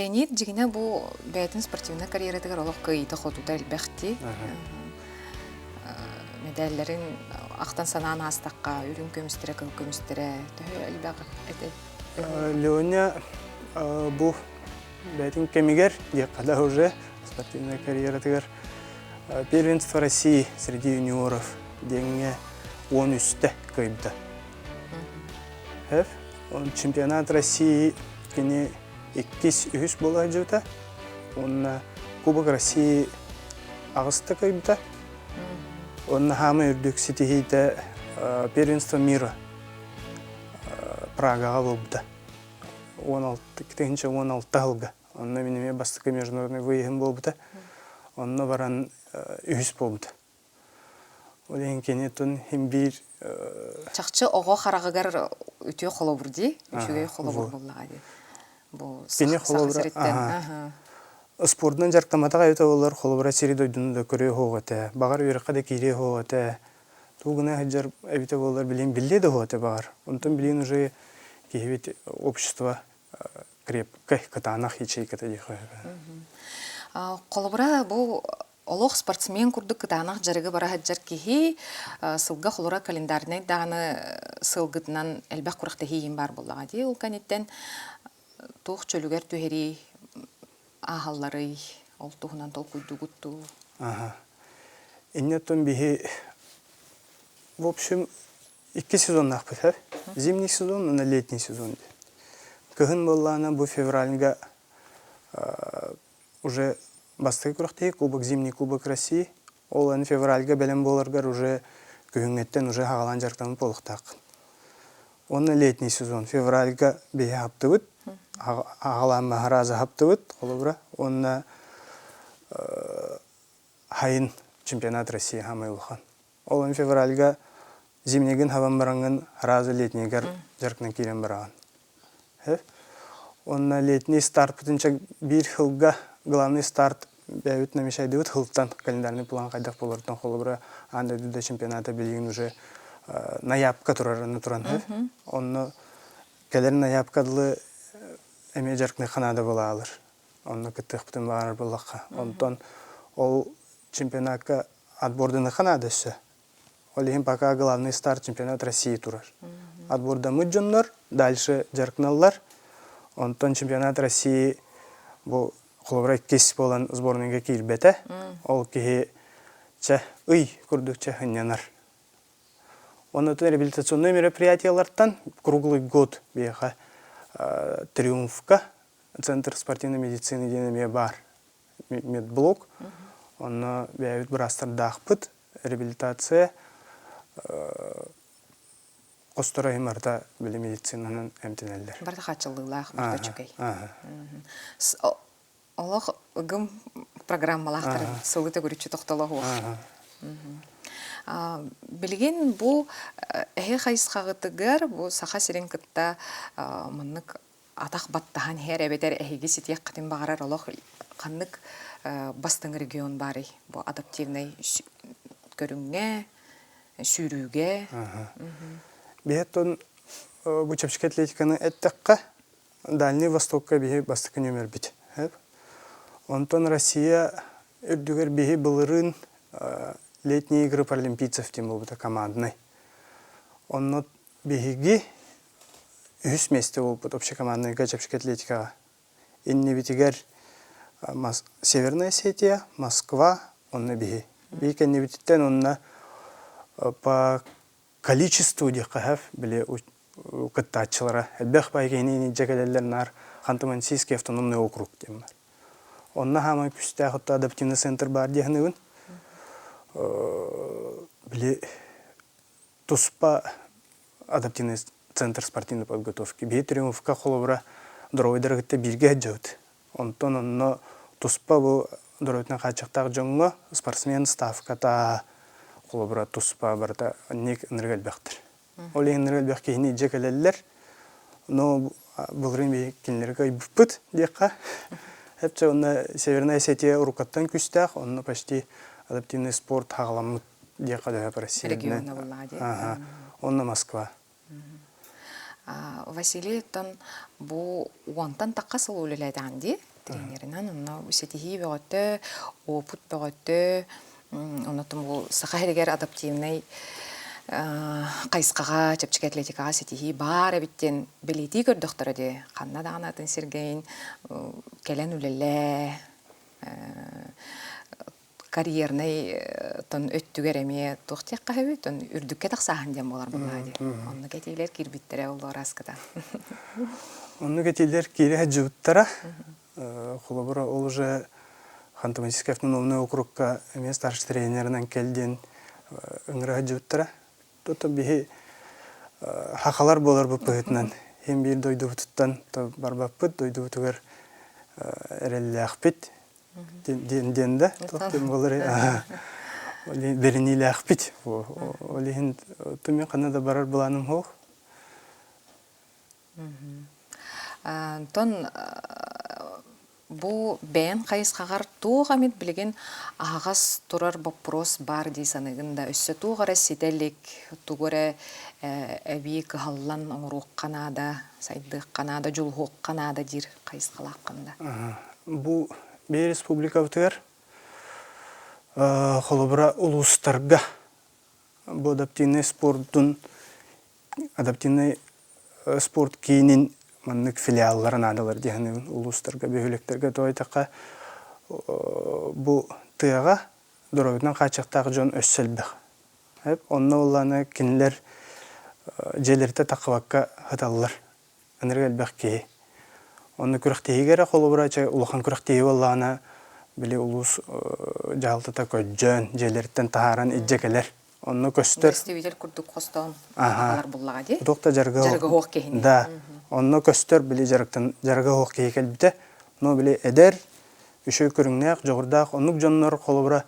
Леонид дьиҥинэ бу бэйэтин спортивнай карьератыгар олох кыайыыта-хотуута элбэх дии. Мэдээллэрин ахтан санаан аастахха, үрүҥ көмүстэрэ, кыл көмүстэрэ төһө элбэх этэй? Леня бу бэйэтин кэмигэр, диэххэ да уже спортивнай карьератыгар первенство России среди юниоров диэҥҥэ 13-тэ кыайбыта. Чемпионат России кини иккис, үһүс буола сылдьыбыта. Уонна Кубок России аҕыста кыайбыта. Уонна хаамай үрдүк ситиһиитэ первенство мира Прагаҕа буолбута. 2016 сылга. Онно мин эмиэ бастакы международный выездым буолбута. Онно баран үһүс буолбута. Ол иһин кини тун хим биир Чахчы оҕо хараҕыгар үтүө холобур дии, үчүгэй холобур буоллаҕа дии. Бу Кини Саха сириттэн. Спордунан дьарыктамматах эбитэ буоллар, холобура сири дойдуну да көрүө суох этэ. Баҕар үөрэххэ да киириэ суох этэ. Тугу гына сылдьар эбитэ буоллар, билин биллиэ да суох этэ баҕар. Онтон билигин уже киһибит общество крепкай, кытаанах ячейката диэххэ сөп. Холобура, бу олох спортсмен курдук кытаанах дьарыгы бара сылдьар киһи сылга холура календарнай даҕаны сылгытынан элбэх күрэхтэһии баар буоллаҕа дии. Ол кэнниттэн туох чөлүгэр түһэрии ааһалларый? Ол туһунан толкуйдуугут дуу? Аха. Иннеттон биһи в общем икки сезоннаахпыт һэр. Зимний сезон уонна летний сезон диэн. Кыһын буоллаҕына бу февральга уже бастакы күрэхтэһии Кубок Зимний Кубок России. Ол аны февральга бэлэм буоларгар уже күһүҥҥэттэн уже хаҕалаан дьарыктанып буолуохтааххын. Уонна летний сезон февральга биһи хаптыбыт, аҕалаан маһарааза хаптыбыт, холобура. Уонна хайын чемпионат России хамай улахан. Ол аны февральга зимнигин хабан бараҥҥын раза летнигэр дьарыктан киирэн бараҕын. Уонна летний стартпытын биир сылга главный старт бэйэбит намешайдыбыт сылтан календарный план хайдах буолартан холобура аан дойду да чемпионата билигин уже ноябка турар туран онно кэлэр ноябка дылы эмиэ дьарыктыахха наада буолаалар онно кыттыахпытын баҕарар буоллахха онтон ол чемпионакка отборданыхха наада өссө Ол иһин пока главный старт чемпионат России турар. Отбордаммыт дьоннор дальше дьарыктаналлар. Онтон чемпионат России бу холобура иккис буолан сборныйга киирбэтэ. Ол киһи чэ ый курдук чэ ынньанар. Оннотун реабилитационный мероприятиялартан круглый год биэхэ Триумфка Центр спортивной медицины диэн эмиэ баар медблок. Онно бэйэбит быраастардаахпыт реабилитация хосторо иһин барыта били медицинанан эмтэнэллэр. Барыта хааччыллыылаах, барыта үчүгэй. Олох ыгым программалаахтар сылы төгүрүччү тохтоло суох. Билигин бу эһи хайысхаҕытыгар бу Саха сирин кытта маннык атах баттаһан иһэр эбэтэр эһиги ситиэххитин баҕарар олох ханнык бастыҥ регион баарый бу адаптивнай көрүҥҥэ, сүүрүүгэ? Биһиэттэн бу чэпчэки атлетиканы эттэххэ, Дальний Востокка биһи бастакы нүөмэрбит. Онтон Россия үрдүгэр биһи былырыын летние игры паралимпийцев диэн буолбута команднай. Онно биһиги үһүс миэстэ буолбут общекоманднайга чэпчэки атлетикаҕа. Иннибитигэр Северная Осетия, Москва, онно биһи. Биһи кэннибититтэн онно по количеству диэххэ били кыттааччылара элбэх баай киһини илдьэ кэлэллэр наар Ханты-Мансийский автономный округ диэн бар. Онно хаамай күүстээх отто адаптивный центр баар дии саныыбын. Били туспа адаптивный центр спортивной подготовки. Биһи Триумфка холобура доруобайдары кытта бииргэ сылдьабыт. Онтон онно туспа бу доруобуйтан хааччахтаах дьоҥҥо спортсмен ставката холобура туспа барыта ник ынырык элбэхтэр. Ол иһин ынырык элбэх киһини илдьэ кэлэллэр. Но былырыын биһи кинилэри кыайбыппыт диэххэ. Эпчэ онно Северная Осетия уруккаттан күүстээх, онно почти адаптивный спорт хаҕаламмыт диэххэ дөһө Россия. Региона буоллаҕа дии. Онно Москва. Василий оттон бу уонтан тахха сыл үлэлээтэҕин дии тренеринэн онно ситиһии бөҕөтө, опыт бөҕөтө, оннотон бу саха сиригэр адаптивнай хайысхаҕа, чэпчэки атлетикаҕа ситиһии баар эбит диэн бэлиэтии көрдөхтөрө дии. Ханна даҕаны атын сиргэйин кэлэн үлэлээ, карьернай тон өттүгэр эмиэ туох диэххэ сөбүй тон үрдүккэ тахсааһын диэн буолар буоллаҕа дии. Оннук этиилэр киирбиттэрэ ол араската. Оннук этиилэр киирэ сылдьыбыттара. Холобура, ол уже Ханты-Мансийскай автономный округка эмиэ старший тренеринэн кэл диэн ыҥыра сылдьыбыттара. Тото биһи хахалар буоларбыт быһыытынан иһин биир дойдубутуттан барбаппыт, дойдубутугар эрэллээхпит диэн диэн да туох диэн буолар бэриниилээхпит. Ол иһин тумин ханна да барар былааным суох. Онтон бу бэйэн хайысхаҕар туох эмит билигин аһаҕас турар боппуруос баар дии саныыгын да, өссө туох эрэ ситэ илик, тугу эрэ эбии кыһаллан оҥоруохха наада, сайдыахха наада, дьулуһуохха наада диир хайысхалааххын да? Бу биир республикабытыгар холобура улуустарга бу адаптивнай спордун адаптивнай спорт киинин маннык филиаллара наадалар дии саныыбын улуустарга, бөһүөлэктэргэ тоҕо бу тыаҕа доруобуйатынан хааччахтаах дьон өссө элбэх. Онно буоллаҕына кинилэр дьиэлэриттэн таххыбакка сыталлар. Ынырык элбэх киһи. Онно күрэхтэһиигэ эрэ холобура чэ улахан күрэхтэһии буоллаҕына били улуус дьаһалтата көдьөөн дьиэлэриттэн таһааран илдьэ кэлэр. Онно көстөр. Представитель курдук хостоон аҕалар буллаҕа дии. Туох да дьарыга Дьарыга суох киһини. Да. Онно көстөр били дьарыктан дьарыга суох киһи кэлбитэ. Но били эдэр, үчүгэй көрүҥнээх, дьоҕурдаах оннук дьоннор холобура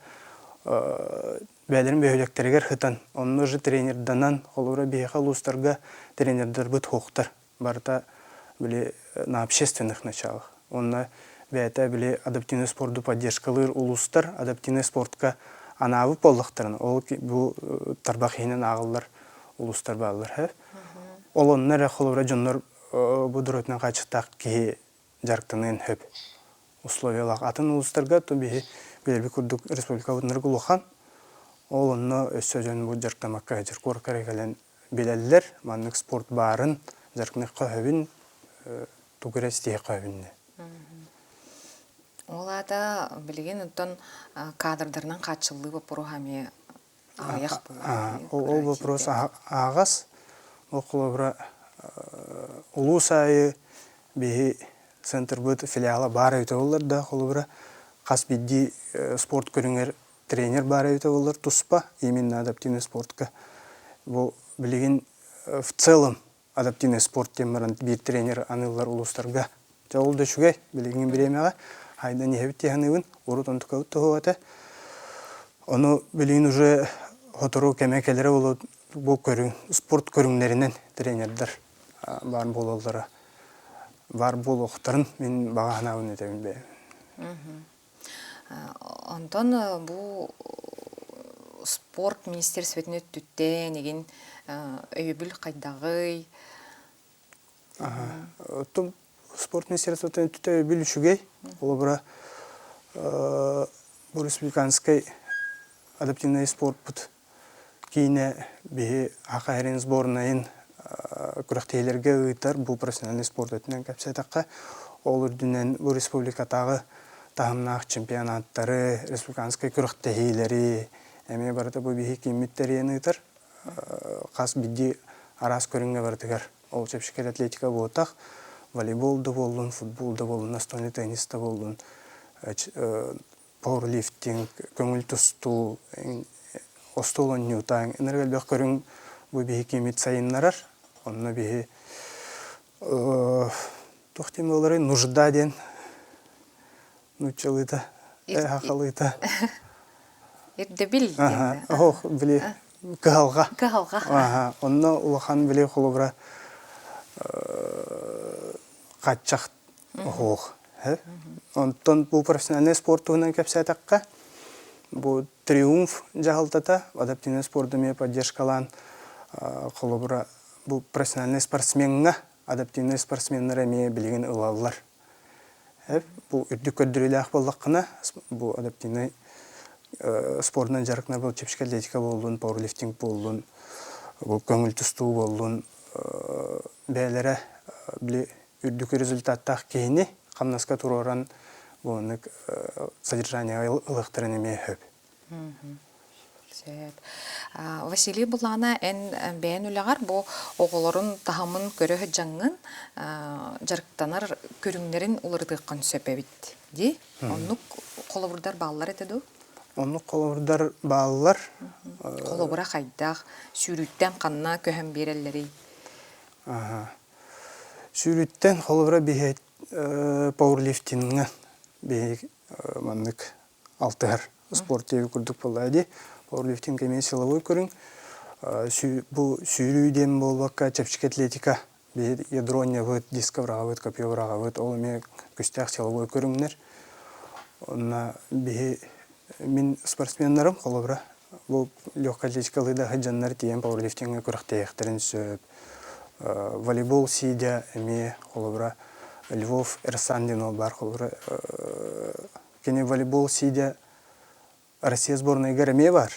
бэйэлэрин бөһүөлэктэригэр сытан, онно же тренерданан, холобура биһиэхэ улуустарга тренердарбыт суохтар. Барыта били на общественных началах. Онно бэйэтэ били адаптивный спорду поддержкалыыр улуустар адаптивный спортка анаабыт буоллахтарына, ол бу тарбах иһинэн ааҕыллар улуустар бааллар. Ол онно эрэ холобура дьоннор бу дуротунан хаачыстаах киһи дьарыктаныан сөп. Условиялаах атын улуустарга то биһи билэрбит курдук республикабытынарга улахан. Ол онно өссө дьон бу дьарыктаммакка сылдьар куоракка эрэ кэлэн билэллэр, маннык спорт баарын, дьарыктаныахха сөбүн, тугу эрэ ситиһиэххэ сөбүн. Ол аата билигин оттон кадрдарынан хааччыллыы боппуруоһа эмиэ аҕыйах буолар. Ол вопрос аҕас. Ол холобура улуус аайы биһи центрбыт филиала баар эбитэ буоллар да, холобура хас биирдии спорт көрүҥэр тренер баар эбитэ буоллар туспа, именно адаптивный спортка. Бу билигин в целом адаптивный спорт диэн баран биир тренер аныыллар улуустарга. Дьэ ол да үчүгэй билигин бириэмэҕэ хайдан иһэбит дии саныыбын. Урут онтукабыт туһуга этэ. Ону билигин уже сотору кэмэ кэлэрэ буолуо бу көрүҥ спорт көрүҥнэринэн тренердэр баар буолаллара баар буолуохтарын мин баҕа санаабын этэбин бэйэм. Онтон бу спорт министерствотын өттүттэн игин өйөбүл хайдаҕый? Оттон спорт министерствотын өттүттэн өйөбүл үчүгэй. Холобура, бу республиканскай адаптивный спортпут киинэ биһи Саха сирин сборнайын күрэхтэһиилэргэ ыытар бу профессиональный спорт өттүнэн кэпсээтэххэ, ол үрдүнэн бу республикатааҕы таһымнаах чемпионаттары, республиканскай күрэхтэһиилэри эмиэ барыта бу биһи кииммит тэрийэн ыытар. Хас биирдии араас көрүҥҥэ барытыгар ол чэпчэки атлетика буотах, волейбол да буоллун, футбол да буоллун, настольный теннис да буоллун, пауэрлифтинг, көҥүл тустуу, остуол оонньуута ынырык элбэх көрүҥ бу биһи кииммит сайыннарар. Онно биһи туох диэн буоларый нужда диэн нууччалыыта, хахалыыта. Ирдэбил диэн. Ох, били кыһалҕа. Кыһалҕа. Онно улахан били холобура хааччах Оһуох. Онтон бу профессиональнай спорт туһунан кэпсээтэххэ, бу Триумф дьаһалтата адаптивнай спорду эмиэ поддержкалаан холобура бу профессиональнай спортсмеҥҥа адаптивнай спортсменнар эмиэ билигин ылаллар. Бу үрдүк көрдөрүүлээх буоллаххына, бу адаптивнай спордунан дьарыктанар буол чэпчэки атлетика буоллун, пауэрлифтинг буоллун, бу көҥүл тустуу буоллун, бэйэлэрэ били үрдүк результаттаах киһини хамнаска туруоран бу оннук содержанияҕа ылыахтарын эмиэ сөп. Сөп. Василий Булана, эн бэйэн үлэҕэр бу оҕолорун таһымын көрө сылдьаҥҥын дьарыктанар көрүҥнэрин уларытыаххын сөп эбит дии. Оннук холобурдар бааллар этэ дуу? Оннук холобурдар бааллар. Холобура хайдах? Сүүрүүттэн ханна көһөн биэрэллэрий? Сүүрүүттэн холобура биһи пауэрлифтиҥҥа биһи маннык алтыһар спорт диэби курдук буолла дии. Пауэрлифтинг эмиэ силовой көрүҥ. Бу сүүрүү диэн буолбакка чэпчэки атлетика биһи ядронньабыт, диска быраҕабыт, копье быраҕабыт, ол эмиэ күстээх силовой көрүҥнэр. Онно биһи мин спортсменнарым холобура бу легкая атлетикалыы да сылдьаннар тиийэн пауэрлифтиҥҥэ күрэхтэһиэхтэрин сөп. Волейбол сидя эмиэ холобура Львов Эрсан диэн уол баар холобура Кини волейбол сидя Россия сборнайыгар эмиэ баар.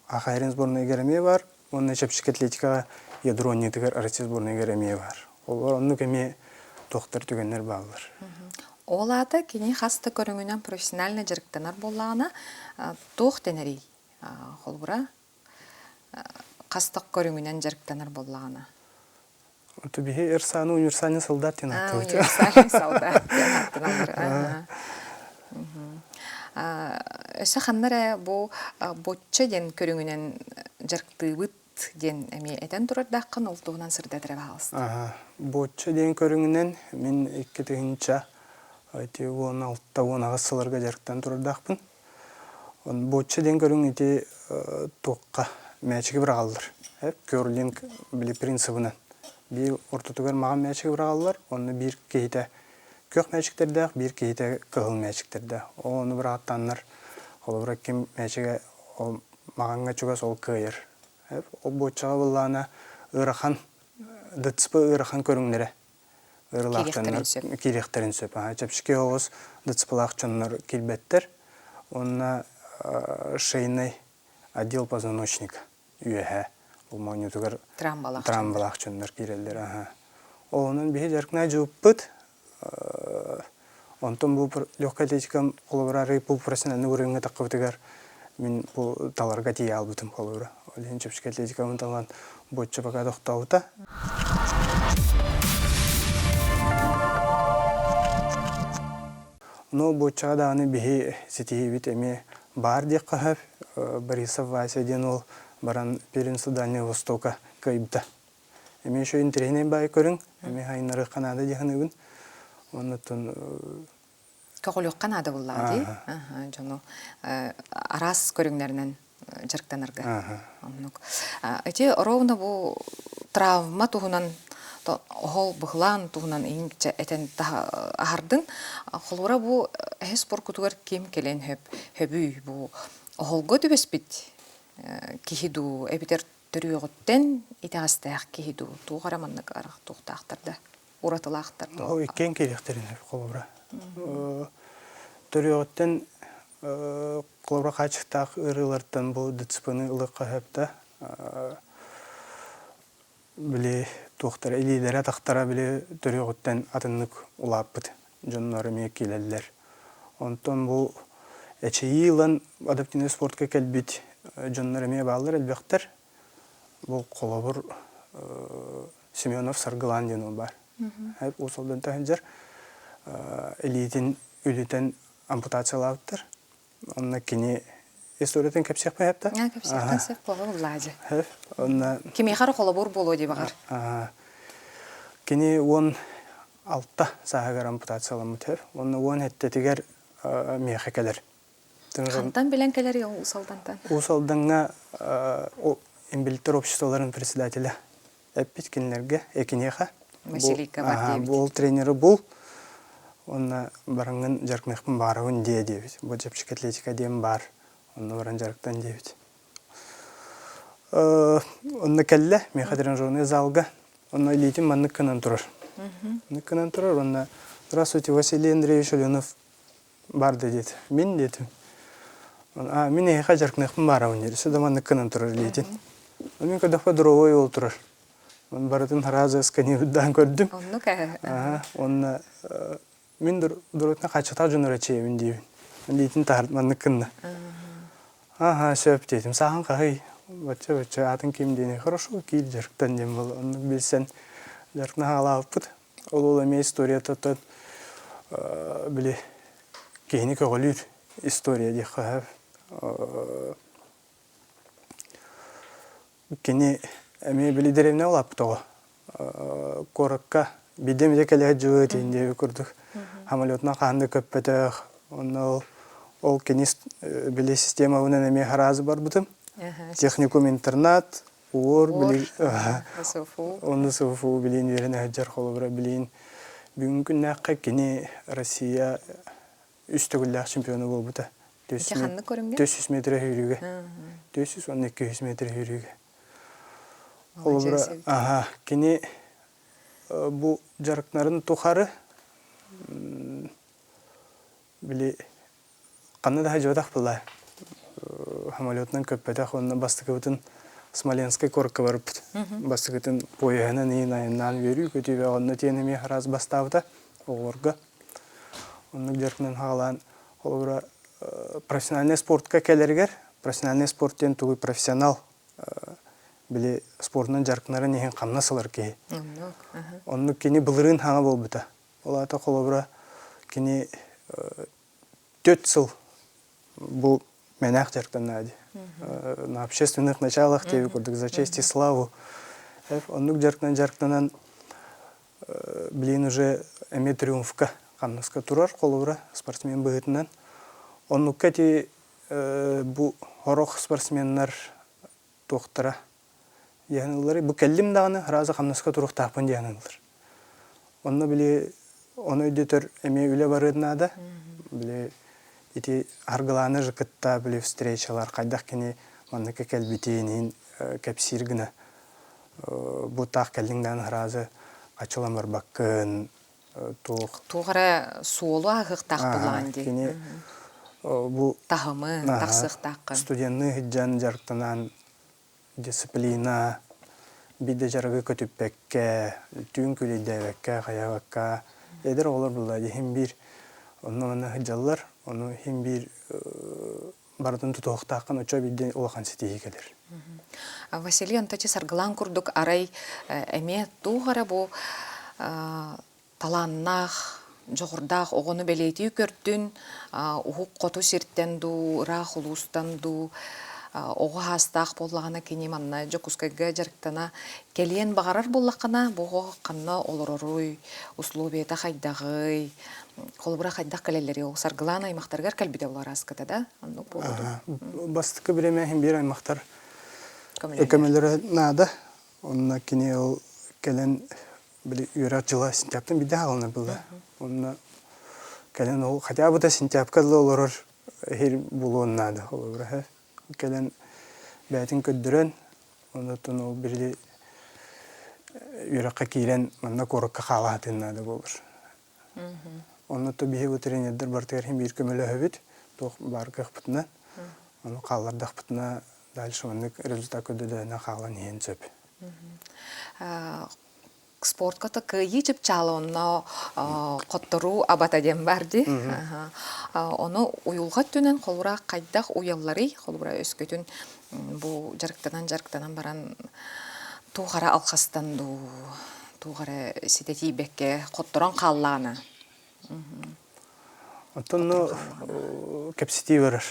Ахайрин сборнайыгар эмиэ баар. Уонна чэпчэки атлетикаҕа ядронньытыгар Россия сборнайыгар эмиэ баар. Олор оннук эмиэ туохтар түгэннэр бааллар. Ол аата кини хас да көрүҥүнэн профессионально дьарыктанар буоллаҕына, туох дэнэрий? Холобура, хас да көрүҥүнэн дьарыктанар буоллаҕына. Биһи эр сааны универсальный солдат диэн ааттыыбыт. Универсальный солдат диэн ааттаналлар. Өссө ханна эрэ бу бочча диэн көрүҥүнэн дьарыктыыбыт диэн эмиэ этэн турардааххын, ол туһунан сырдат эрэ баһаалыста. Бочча диэн көрүҥүнэн мин 2000 ити 16-18 сылларга дьарыктан турардаахпын. Бочча диэн көрүҥ ити туохха мээчиги быраҕаллар. Керлинг били принцибынан. Биир ортотугар маҕан мээчиги быраҕаллар, онно биир киһитэ күөх мээчиктэрдээх, биир киһитэ кыһыл мээчиктэрдээх. Ол ону быраҕаттааннар, холобура ким мээчигэ ол маҕаҥҥа чугас ол кыайар. Ол боччаҕа быллаана ыарахан ДЦП ыарахан көрүҥнэрэ ыарыылаах киириэхтэрин сөп. Чэпчэки оҕус ДЦПлаах дьоннор киирбэттэр. Уонна шейный отдел позвоночника үөһэ бу моонньутугар травмалаах дьоннор киирэллэр. Онон биһи дьарыкнай дьылппыт Онтон бу легкая атлетикам холобура арый бу профессиональный уровеҥҥа таххыбытыгар мин бу таларга тиийэ албытым холобура. Ол иһин чэпчэки атлетикабын талан бочча пока тохтообута. Но боччаҕа даҕаны биһи ситиһиибит эмиэ баар диэххэ сөп. Борисов Вася диэн уол баран Первенство Дальнего Востока кыайбыта. Эмиэ еще интэриэһинэй баай көрүҥ, эмиэ хайыннарыахха наада дии саныыбын. Оннуттан көҕүлүөххэ наада буоллаҕа дии. Дьону араас көрүҥнэринэн дьарыктанарга. Оннук. Ити ровно бу травма туһунан оһол быһылаан туһунан иҥчэ этэн аһардыҥ. Холура бу эһи споркутугар ким кэлэн хөп хөбүй бу оһолго түбэспит киһи дуу эбитэр төрүөҕүттэн итэҕэстээх киһи дуу туох эрэ маннык туохтаахтар да уратылаахтар дуу Ол иккиэн киириэхтэрин холобура. Төрүөҕүттэн холобура хаачыстаах ыарыылартан бу ДЦП-ны ылыахха сөп да били туохтара илиилэрэ-атахтара били төрүөҕүттэн атыннык улааппыт дьоннор эмиэ киирэллэр. Онтон бу эчэйии ылан адаптивнай спортка кэлбит дьоннор эмиэ бааллар элбэхтэр. Бу холобур Семенов Саргылаан диэн уол баар. Уус Алдан сылдьар. Илиитин үлүтэн ампутациялаабыттар. Онно кини историятын кэпсиэхпин сөп да? Кэпсиэххин сөп буолуо Влади. Онно Кимиэхэ эрэ холобур буолуо дии баҕар. Кини 16 сааһыгар ампутацияламмыт сөп. Уонна 17-тигэр миэхэ кэлэр. Хантан билэн кэлэр Уус Алдантан? Уус Алдаҥҥа инбэлиттэр обществоларын председателэ эппит кинилэргэ, экиниэхэ. Василийка бар диэбит. Бу тренеры бул, уонна бараҥҥын дьарыктаныахпын баҕарабын диэ диэбит. Бу чэпчэки атлетика диэн баар, онно баран дьарыктан диэбит. Онно кэллэ, миэхэ тренажерный залга. Онно илиитин маннык гынан турар. Маннык гынан турар уонна «Здравствуйте, Василий Андреевич Оленов бар да» диэтэ. Мин диэтим. А, мин эһиэхэ дьарыктаныахпын баарабын диир. Өссө да маннык гынан турар илиитин. Мин көрдөхпө дровой уол турар. Барытын сразу сканирдаан көрдүм. Оннук ээ. Уонна мин дурутна хаччатаах дьон эрэ диибин. Илиитин таһар маннык гынна. Аха, сөп диэтим. Сааһын хаһый? Бачча-бачча аатын ким диэни хорошо киир дьарыктан диэн буолла. Оннук билсэн дьарыктан хаалаабыппыт. Ол ол эмиэ историята били киһини көҕүлүүр история диэххэ сөп. Кини эмиэ били дэриэбинэ улааппыт оҕо. Куоракка биирдэ эмитэ кэлэ сылдьыбыт иһин диэбит курдук. Самолетунан хаһан да көппөтөх. Онно ол ол кини били системабынан эмиэ сразу барбытым. Техникум-интернат, УОР, били онно СФУ билин үөрэнэ сылдьар холобура билин бүгүҥҥү күннээххэ кини Россия үс төгүллээх чемпиона буолбута. Ханнык көрүҥҥэ? 400 метр сүүрүүгэ. 400 уонна 200 метр сүүрүүгэ. Холобура, аха, кини бу дьарыктарын тухары били ханна да сылдьыбатах была. Самолетунан көппөтөх уонна бастакыбытын Смоленскай куоракка барыппыт. Бастакытын поеһынан иин айаннаан үөрүү-көтүү онно тиэн эмиэ араас бастаабыта оҕолорго. Оннук дьарыгынан хаалаан, холобура, профессиональнай спортка кэлэригэр, профессиональнай спорт диэн тугуй профессионал били спордунан дьарыктанарын иһин хамнас ылар киһи. Оннук. Оннук кини былырыын хаҥа буолбута. Ол аата холобура кини 4 сыл бу мэнээх дьарыктанна дии. На общественных началах диэби курдук за честь и славу. Оннук дьарыктанан дьарыктанан билигин уже эмиэ триумфка хамнаска турар холобура спортсмен быһыытынан. Оннукка ити бу сорох спортсменнар туохтара диэн ыллар. Бу кэллим даҕаны сразу хамнаска туруохтаахпын диэн ыллар. Онно били ону өйдөтөр эмиэ үлэ барыан наада. Били ити Аргылааны же кытта били встречалар хайдах кини манныкка кэлбитин иһин кэпсиир гына бу таах кэллиҥ даҕаны сразу хачылан барбаккын туох Туох эрэ суолу ааһыахтаах буоллаҕын дии. Кини бу таһымы тахсыахтааххын. Студенныы сылдьан дьарыктанан дисциплина биир да дьарыгы көтүппэккэ, түүн күлэйдээбэккэ, хайаабакка эдэр оҕолор буолла иһин биир онно-манна сылдьаллар, ону иһин биир барытын тутуһуохтааххын оччо биирдэ улахан ситиһии кэлэр. Василий Антонович Саргылаан курдук арай эмиэ туох эрэ бу талааннаах, дьоҕурдаах оҕону бэлиэтии көрдүн, уһук хоту сиртэн дуу, ыраах улуустан дуу оҕо саастаах буоллаҕына кини манна Дьокуускайга дьарыктана кэлиэн баҕарар буоллаххына, бу оҕо ханна олороруй, условиета хайдаҕый, холобура хайдах кэлэллэрий ол Саргылаан аймахтарыгар кэлбитэ ол арааската да оннук буолуо Бастакы бириэмэ иһин биир аймахтар көмөлөрө наада. Онно кини ол кэлэн били үөрэх дьыла сентябрьтан биирдэ хаалына была. Онно кэлэн ол хотя бы да сентябрька дылы олорор иһир булуон наада холобура кэлэн бэйэтин көрдөрөн оннуттан ол били үөрэххэ киирэн манна куоракка хаалаһатын наада буолар. Онно биһи бу тренердэр барытыгар иһин биир көмөлөһөбүт, туох баар кыахпытынан. Ону хааллардахпытына дальше маннык результат көрдөрдөөнө хаалан иһиэн сөп. Спортка то кыайыы чыпчаала онно хотторуу абата диэн бар дии. Ону уйулҕа өттүнэн холура хайдах уйалларый? Холобура өскөтүн бу дьарыктанан-дьарыктанан баран туох эрэ алҕастан дуу, туох эрэ ситэ тиийбэккэ хотторон хааллаҕына. Оттон ну кэпсэтии барар.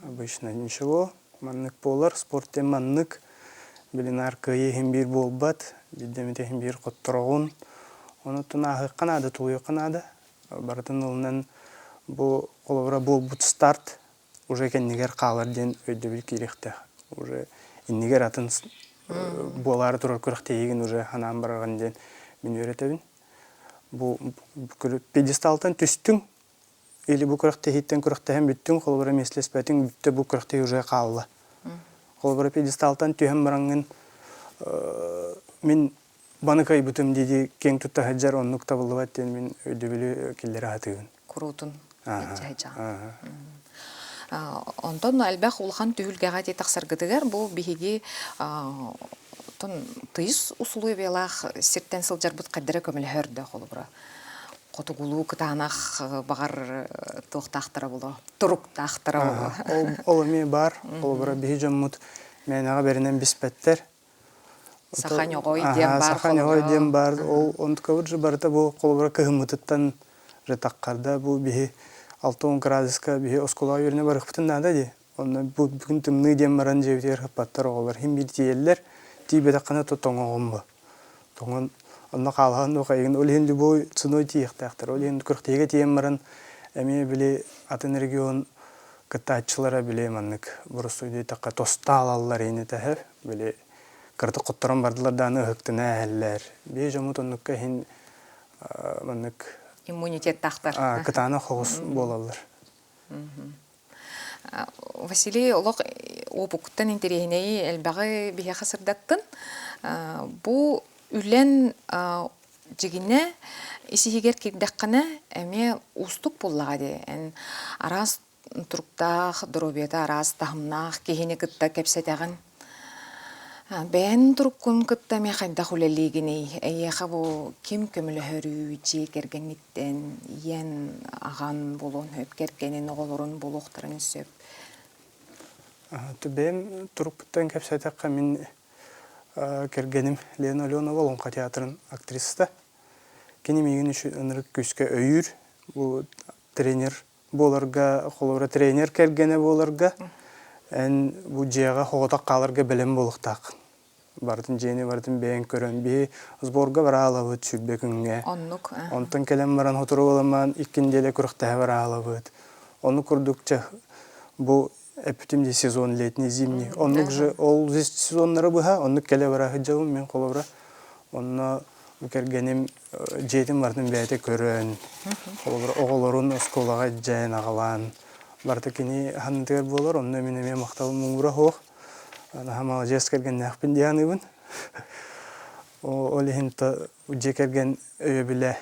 Обычно ничего. Маннык буолар, спорт диэн маннык. Билинаар кыайыы иһин биир буолбат, биирдэмит иһин биир хоттороҕун. Онуттан ааһыахха наада, тулуйуохха наада. Барытын ылынан бу холобура буолбут старт уже кэннигэр хаалар диэн өйдөбүл киириэхтээх. Уже иннигэр атын буолаары турар күрэхтэһиигин уже ханаан бараҕын диэн мин үөрэтэбин. Бу пьедесталтан түстүҥ или бу күрэхтэһииттэн күрэхтэһэн бүттүҥ, холобура миэстэлэспэтиҥ, бүттэ бу күрэхтэһии уже хаалла. Холобура пьедесталтан түһэн бараҥҥын мин баны кыайбытым дии киэҥ тутта сылдьар оннук табыллыбат диэн мин өйдөбүлү киллэрэ сатыыбын. Куруутун илдьэ Онтон элбэх улахан түһүлгэҕэ дии тахсаргытыгар бу биһиги тон тыйыс усулуобуйалаах сиртэн сылдьарбыт хайдара көмөлөһөр да холобура хотугулуу кытаанах баҕар туохтаахтара буолуо туруктаахтара буолуо. Ол эмиэ баар. Холобура биһи дьоммут мээнэҕэ бэринэн биспэттэр. Саха ньоҕой диэн баар. Саха ньоҕой диэн баар. Ол онтукабыт же барыта бу холобура кыһыммытыттан же таххарда бу биһи 60 градуска биһи оскуолаҕа үөрэнэ барыахпытын наада дии. Онно бу бүгүн тымныы диэн баран дьиэбитигэр хаппаттар оҕолор иһин биир тиийэллэр. Тиийбэтэххинэ то тоҥоҕун бу. Тоҥон онно хаалаһан дуо хайыгын ол иһин любой ценой тиийиэхтээхтэр. Ол иһин күрэхтэһиигэ тиийэн баран эмиэ били атын регион кыттааччылара били маннык боростуой диэтэххэ тостаалаллар инитэһэр. Били кыратык хотторон бардылар дааны ыһыктына эһэллэр. Биһи дьоммут оннукка иһин маннык иммунитеттаахтар. Кытаанах хоҕус буолаллар. Василий олох уопуккуттан интэриэһинэйи элбэҕи биһиэхэ сырдаттын. Бу үлэн дьигинэ ис-иһигэр киирдэххинэ эмиэ уустук буоллаҕа дии. Эн араас туруктаах, доруобуйата араас таһымнаах киһини кытта кэпсэтэҕин. Бэйэн туруккун кытта эмиэ хайдах үлэлиигиний? Эйиэхэ бу ким көмөлөһөрүй дьиэ кэргэҥҥиттэн, ийэн, аҕан буолуон сөп, кэргэнин, оҕолорун буолуохтарын сөп. Бэйэм турукпуттан кэпсээтэххэ, мин кэргэним Лена Аленова Олоҥхо театрын актрисата. Кини миигин ынырык күүскэ өйүүр. Бу тренер буоларга, холобура тренер кэргэнэ буоларга, эн бу дьиэҕэ соҕотох хааларга бэлэм буолуохтааххын. Барытын дьиэни барытын бэйэҥ көрөн, биһи сборга бараалабыт 20 күҥҥэ. Оннук. Онтон кэлэн баран сотору буоламмаан икки неделя күрэхтэһэ бараалабыт. Ону курдук чэ бу эппитим дии сезон летний, зимний. Оннук же ол сезоннары быһа оннук кэлэ бара сылдьабын мин холобура. Онно бу кэргэним дьиэтин барытын бэйэтэ көрөн, холобура оҕолорун оскуолаҕа илдьэн аҕалаан барыта кини санныгар буолар, онно мин эмиэ махталым муҥура суох. Наһаа маладьыас кэргэннээхпин дии саныыбын. Ол иһин дьиэ кэргэн өйөбүлэ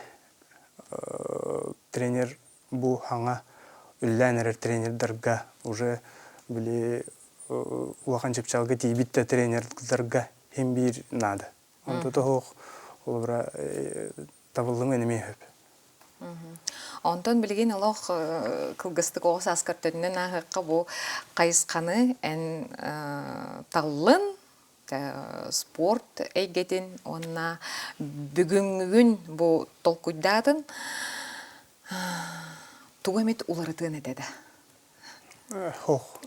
тренер бу хаҥа үллээн эрэр тренердарга уже били улахан чыпчаалга тиийбит да тренердарга иһин биир наада. Онто тоһуох холобура табыллым эмиэ сөп. Онтон билигин олох кылгастык оҕо сааскар төннөн ааһыахха бу хайысханы эн таллын спорт эйгэтин уонна бүгүҥҥүгүн бу толкуйдаатын тугу эмит уларытыан этэ да? Ох,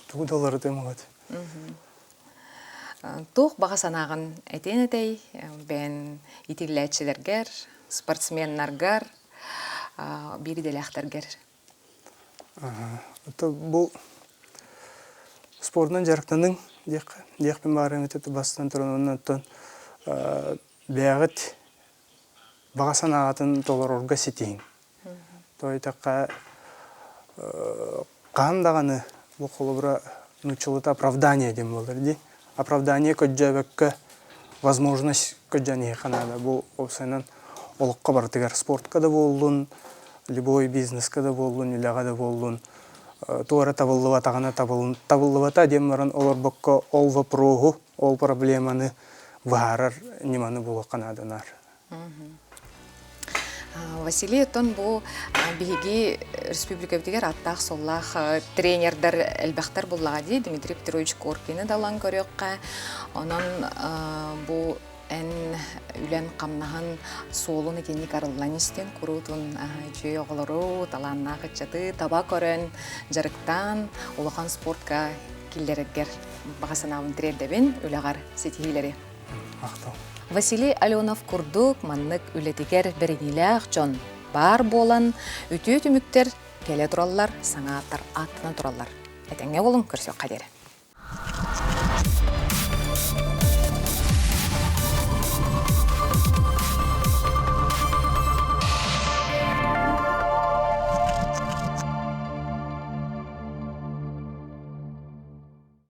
тугу да уларытыам уһат. Туох баҕа санааҕын этиэн этэй бэйэн итиллээччилэргэр, спортсменнаргар, биир идэлээхтэргэр? Бу спордунан дьарыктаныҥ диэххэ диэхпин баарыам этэ бастатан туран уонна оттон бэйэҕит баҕа санааҕытын толорорго ситиһиҥ. Тоҕо диэтэххэ, хаһан даҕаны бу холобура нууччалыыта оправдание диэн буолар дии. Оправдание көрдьөөбөккө возможность көрдьөөн иһиэххэ наада. Бу уопсайынан олоххо барытыгар спортка да буоллун, любой бизнеска да буоллун, үлэҕэ да буоллун туора табыллыбатаҕына табыллыбата диэн баран олорбокко ол вопроһу, ол проблеманы быһаарар ньыманы булуохха наада наар. Василий, оттон бу биһиги республикабытыгар ааттаах-суоллаах тренердэр элбэхтэр буллаҕа дии Дмитрий Петрович Коркины да ылан көрүөххэ. Онон бу эн үлэн-хамнаһын суолун итинник арыллан истин куруутун үчүгэй оҕолору, талааннаах ыччаты таба көрөн, дьарыктаан улахан спортка киллэрэргэр баҕа санаабын тириэрдэбин, үлэҕэр ситиһиилэри. Махтал. Василий Аленов курдук маннык үлэтигэр бэриниилээх дьон баар буолан, үтүө түмүктэр кэлэ тураллар, саҥа ааттар ааттана тураллар. Этэҥҥэ буолуҥ, көрсүөххэ диэри.